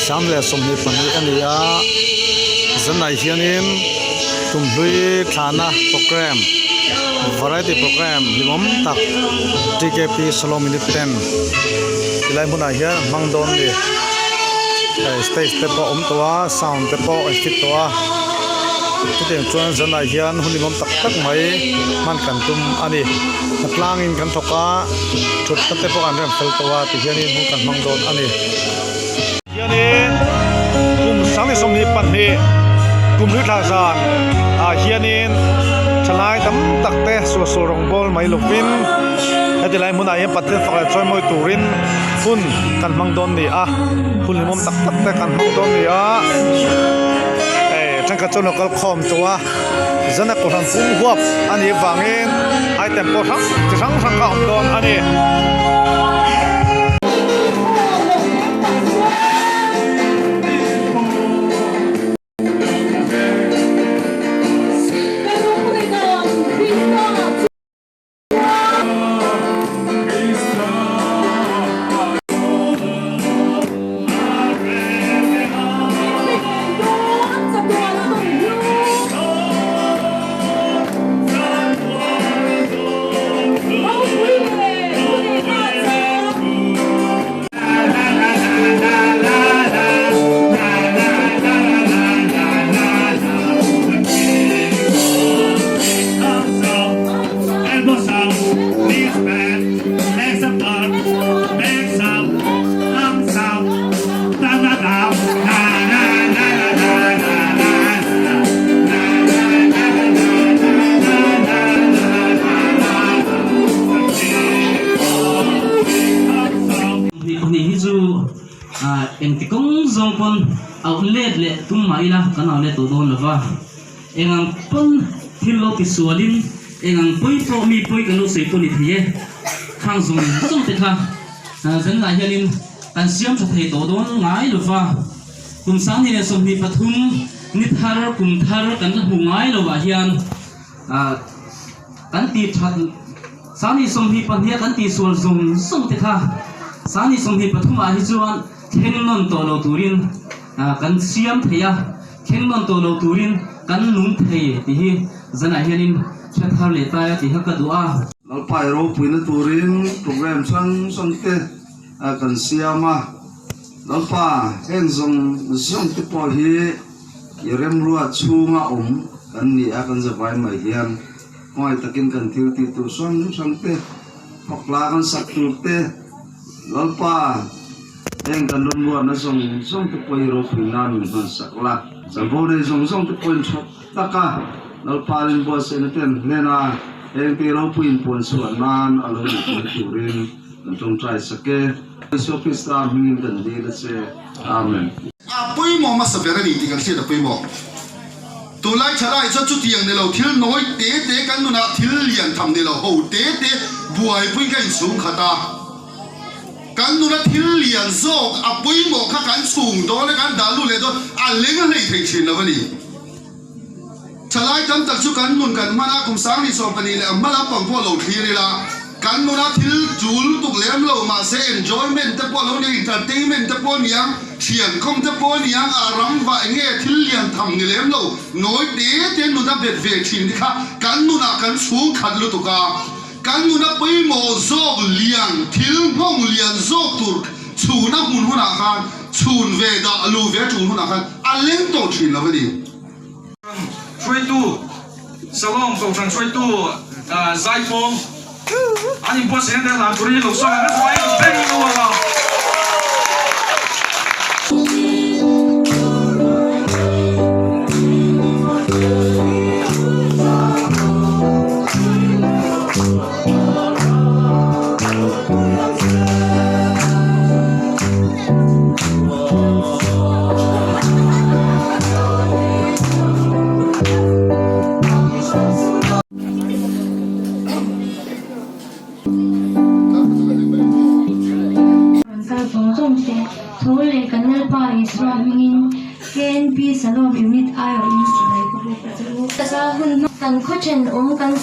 Sam leh 22 a ni a, zanah hianin tumhlui thlahna programme variety programme hlimawm tak TKP Shalom Unit ten tilai hmunah hian an hmang dawn a ni. Hei stage te pawh a awm tawh a sound te pawh an fit tawh a chutiang chuan zanah hian hun hlimawm tak tak mai hman kan tum a ni. Hnatlangin kan thawk a thutna te pawh an rem fel tawh a tihianin hun kan hmang dawn a ni. Hianin kum 2022 kum hlui thla zan ah hianin thalai tam tak te suahsual rawngbawl mai lovin heti lai hmunah hian Pathian fak leh chawimawi turin hun kan hmang dawn ni a, hun hlimawm tak tak te kan hmang dawn ni a, hei thenkhat chuan lo kal khawm tawh a, zana kohhran pum huap a nih avangin item pawh hrang chi hrang hrang kha a awm dawn a ni. Hnih hi chu engti kawng zawng pawn auh let leh tum mah ila kan auh let tawh dawn lo va. Eng ang pawn thil lo ti sualin eng ang pawi pawh mi pawi kan lo sawi pawh ni thei e. Khang zawng zawng te kha zanah hianin kan siam tha thei tawh dawn ngai lo va. Kum 2023 ni thar kum thar kan la hmu ngai lo ah hian kan ti that 2022 kan ti sual zawng zawng te kha 2023 ah hi chuan thleng nawn tawh lo turin kan siam thei a. Thleng nawn tawh lo turin kan nung thei tih hi zanah hianin hre thar leh ta ila tih kha ka duh a. Lalpai ropuina turin program hrang hrang te kan siam a, Lalpa heng zawng zawng te pawh hi i remruat chhunga awm kan ni a, kan zavai mai hian khawngaih takin kan thil tih tur hrang hrang te, fakla kan sak tur te, Lalpa. Heng kan rawn ruahna zawng zawng te pawh hi ropui nan min hman sak la, chanvo nei zawng zawng te pawhin tha taka Lalpa rin buatsaihna te an hlen a, heng te ropui inpuan chhuah nan a lo nih theihna turin kan tawngtai sak e. Isua Krista hmingin kan dil a che. Amen. A pawimawh hmasa ber a ni tih kan hriat a pawimawh. Tunlai thalai chuan chutiang ni lo thil nawi te te kan nunah thil lian tham ni lo ho te te buaipui ka inchhung khat a. Kan nuna thil lian zawk a pawimawh kha kan chhung dawn a, kan dah lut leh dawn a leng hlei thei thin lo a ni. Thalai tam tak chu kan nun kan hman a, kum 20 leh a hma lampang pawh lo thlir ila, kan nuna thil tul lutuk lem lo mahse enjoyment te pawh lo nia, entertainment te pawh nia, thiankhawm te pawh nia, a ram vah eng nge thil lian tham ni lem lo, nawi te te nuna bet ve thin te kha kan nunah kan chhung khat lutuk a. Kan nuna pawimawh zawk lian, thil nghawng lian zawk tur chhun a hmun hunah khan, chhun ve dah lu ve tul hunah khan a leng tawh thin lo a ni. Hruaitu, Salom Kohhran hruaitu Zaipawng an inbuatsaihna te hlan turin lo sawi ang a, beng nuam a. Rawn kal vawng vawng te, tho leh kan Lalpa Isua hmingin KNP Salom Unit aiawhin sipai ka buk a che u. Sa hun hma kan khaw thenawm kan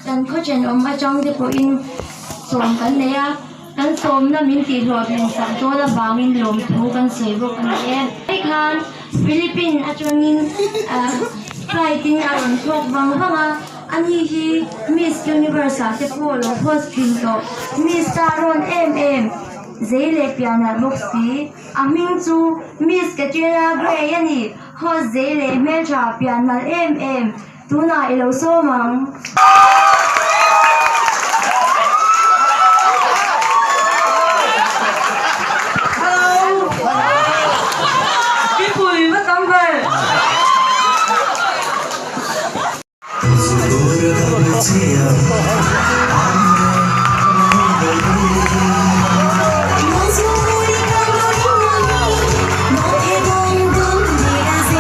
kan khaw thenawm atang te pawhin sawm kan nei a. Kan sawmna min tihhlawhtlin sak dawn avangin lawmthu kan sawi bawk a ni e. Hei khan Philippine atangin flight in a rawn thlawk vang vang a, ani hi Miss Universe ah te pawh lo host thin tawh Miss ta rawn em em zei leh pianah bawk si. A hming chu Miss Catriona Gray a ni, host zei leh hmeltha pian nalh em em. Tunah i lo sawm ang. Hello! Mipui va tam ve!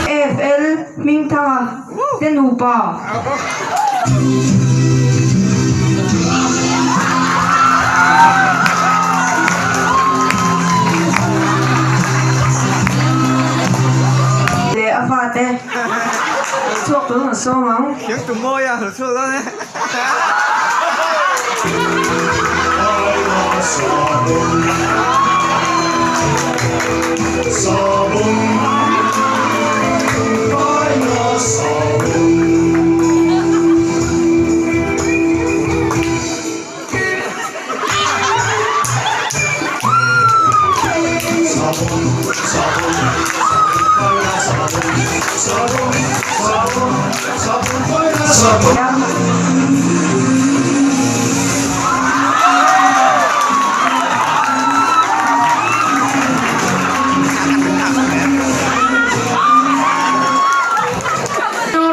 AFL Hmingthanga te nupa. Leh a fate chhuak tur an sawm ang.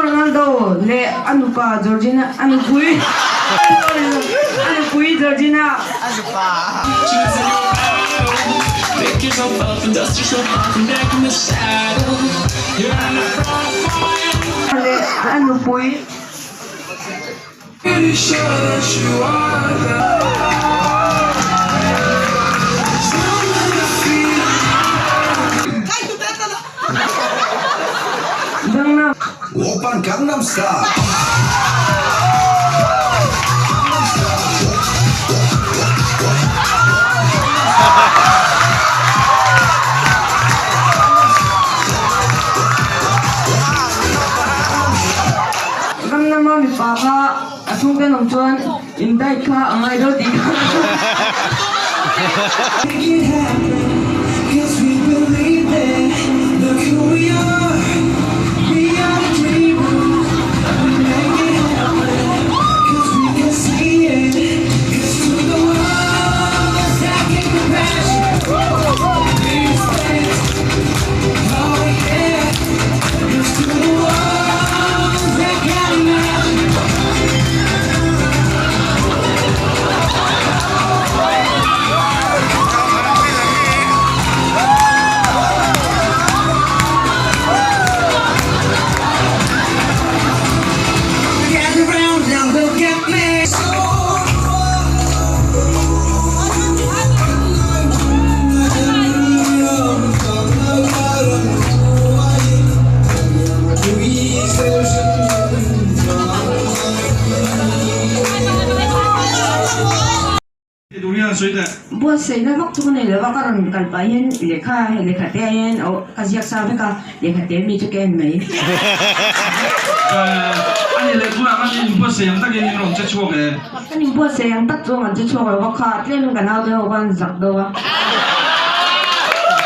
Ronaldo leh a nupa Georgina a nupui a nupui Georgina. Leh a nupui. Oppan Gangnam Style. Gangnam a mipa kha a chhungte an awm chuan in diet kha a ngai deuh tih kha. Buatsaihna vak chu ka nei lo va, ka rawn kal pah hian lehkha hei lehkha te ah hian aw ka ziak sa vek a, lehkha te mi chu ka en mai. Ani leh tunah khan in inbuatsaih ang takin in rawn che chhuak e. Kan inbuatsaih ang tak chu an che chhuak lo va, kha tlemin ka naute ho khan zak deuh a.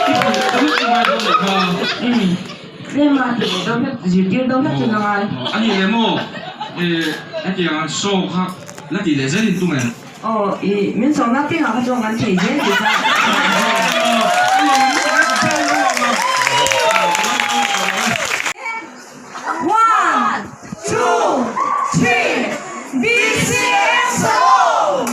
I pui ka lut ngai dawn leh kha. Tlem a ti leh deuh hlek, zirtir deuh hlek chu na ngai. Ani leh maw hetiang an show kha la tih leh zel in tum em? Aw i min sawmna piangah kha chuan kan thei zel tih kha. One, two, three, BCM Salon!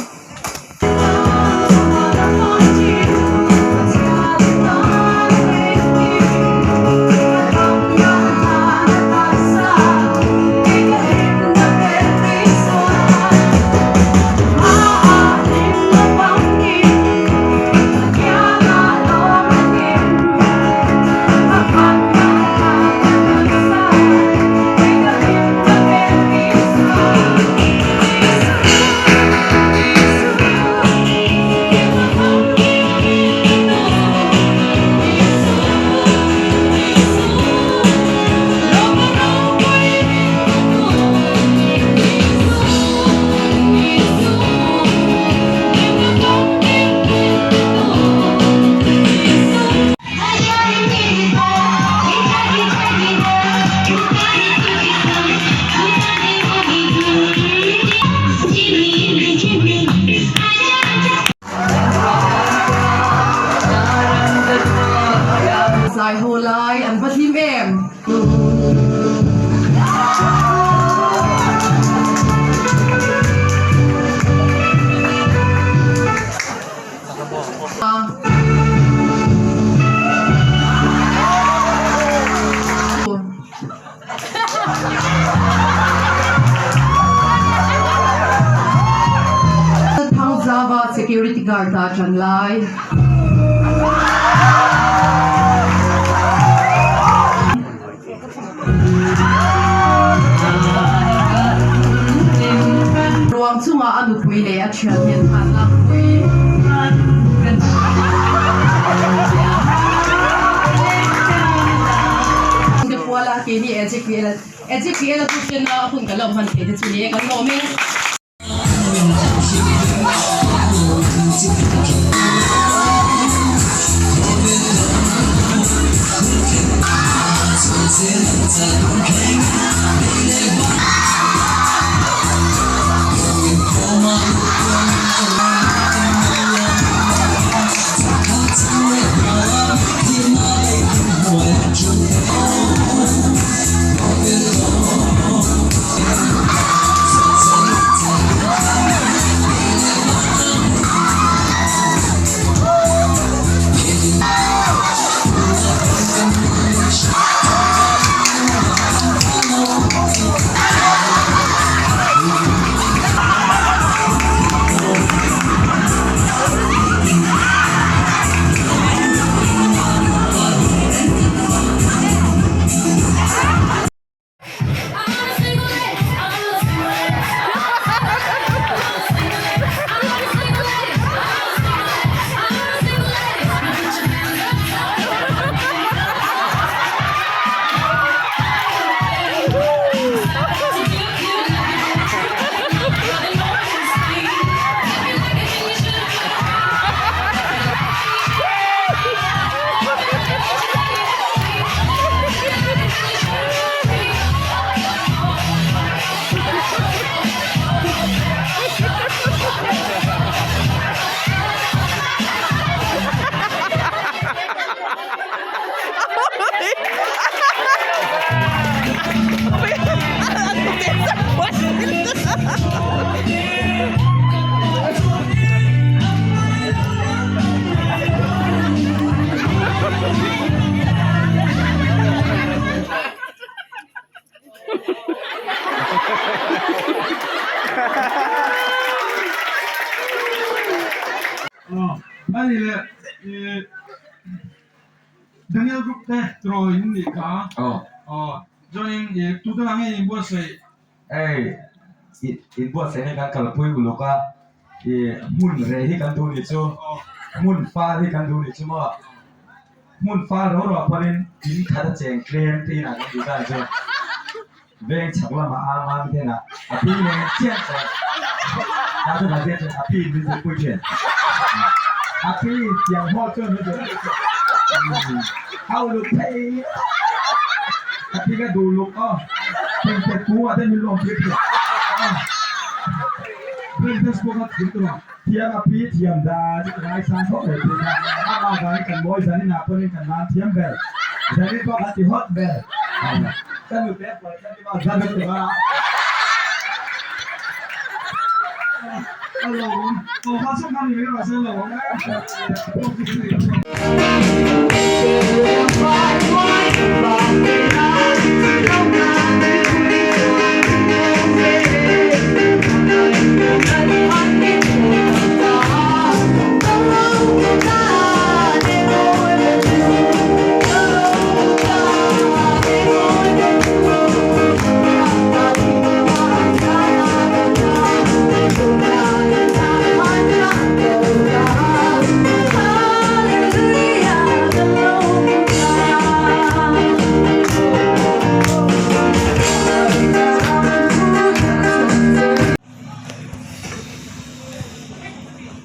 zai ho lai an va hlim em? Thangzava security guard ah ṭan lai. Ruang chungah a nupui leh a ṭhian hian an lakpui. Kuala keini Ezekiel Ezekiel a tuchena hun kan lo hman thei te chu ni e kan lawm e. Ani leh Daniel group te tiraw in nih kha chuanin tute lah nge in buatsaih Hei in buatsaih hi kan kalpui uluk a ih hmun reh hi kan duh nih chu hmun fal hi kan duh nih chu maw hmun fal ro ro pawhin in khat a cheng tlem te inah kan duh dan chu veng chhak lamah a mam te inah a pi nen chiah chuan a chu kan zir thin a pi min zirpui thin a pi tiang haw chuan min zirpui thin a uluk thei a pi ka duh luk aw thingpet kungah te min lawm tir thin Princess pawh kha thiam tawh a thiam a pi thiam dan ka ngaisang khawp mai thin a amah vangin kan mawi zanin ah pawhin kan nan thiam ber zanin pawh kan ti hawt ber ka nute pawh hian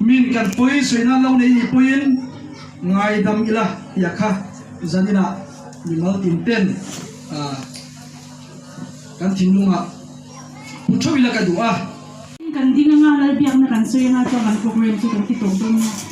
Min kan pui suihna lo nei ni puiin ngaidam ila tih kha zaninah mimal tin ten kan thinlungah pu theuh ila ka duh a. Kan ding anga Lalbiakna kan sawi anga chuan kan program chu kan ti tawp dawn nia.